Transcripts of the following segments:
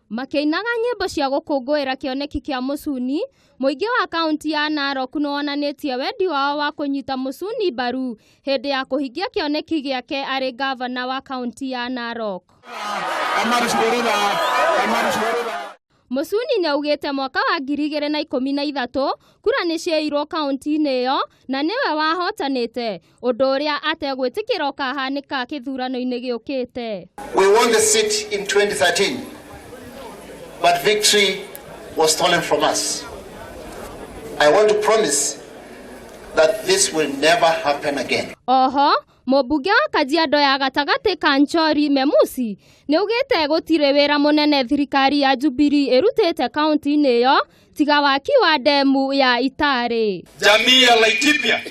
Makĩinaga nyĩmbo cia gũkũngũĩra kĩoneki kĩa Mũsuni, mũingĩ wa kaunti ya Narok nĩ wonanĩtie wendi wao wa kũnyita Mũsuni mbaru hĩndĩ ya kũhingia kĩoneki gĩake arĩ ngavana wa kaunti ya Narok. Mũsuni nĩ augĩte mwaka wa 2013 kura nĩ ciairwo kaunti-inĩ ĩyo na nĩwe wahotanĩte, ũndũ ũrĩa ategwĩtĩkĩra ũkahanĩka kĩthurano-inĩ gĩũkĩte. We won the seat in 2013, but victory was stolen from us. I want to promise that this will never happen again. Oho, mũmbunge wa Kajiado ya gatagatĩ Kanchori Memusi nĩ augĩte gũtirĩ wĩra mũnene thirikari ya Jubilee ĩrutĩte kaunti-inĩ ĩyo tiga waki wa ndemu ya Itare. Jamii ya Laikipia,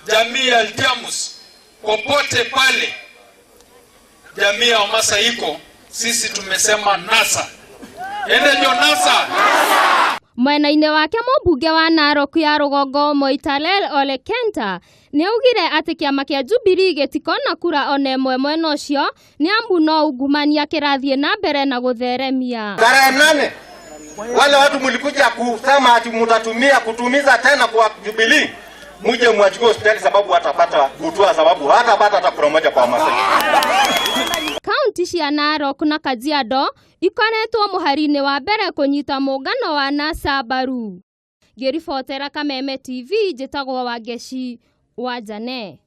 jamii ya Iltiamus, popote pale jamii ya Wamasai iko, sisi tumesema NASA. Ende jo NASA. Mwena-inĩ wake mũmbunge wa Narok ya rũgongo Moitalel Ole Kenta nĩ augire atĩ kĩama kĩa Jubilee gĩtikona kura ona ĩmwe mwena ũcio nĩ amu no ungumania kĩrathiĩ na mbere na gũtheremia. Tarehe 8 wale watu mlikuja kusema ati mtatumia kutumiza tena kwa Jubilee, muje mwachukue hospitali sababu watapata kutoa, sababu hatapata hata kura moja kwa Wamasai. Kaunti cia Narok na Kajiado ikoretwo mũhari-inĩ wa mbere kũnyita mũngano wa NASA mbaru. Ngĩribotera Kameme TV njĩtagwo Wangeci wa Jane.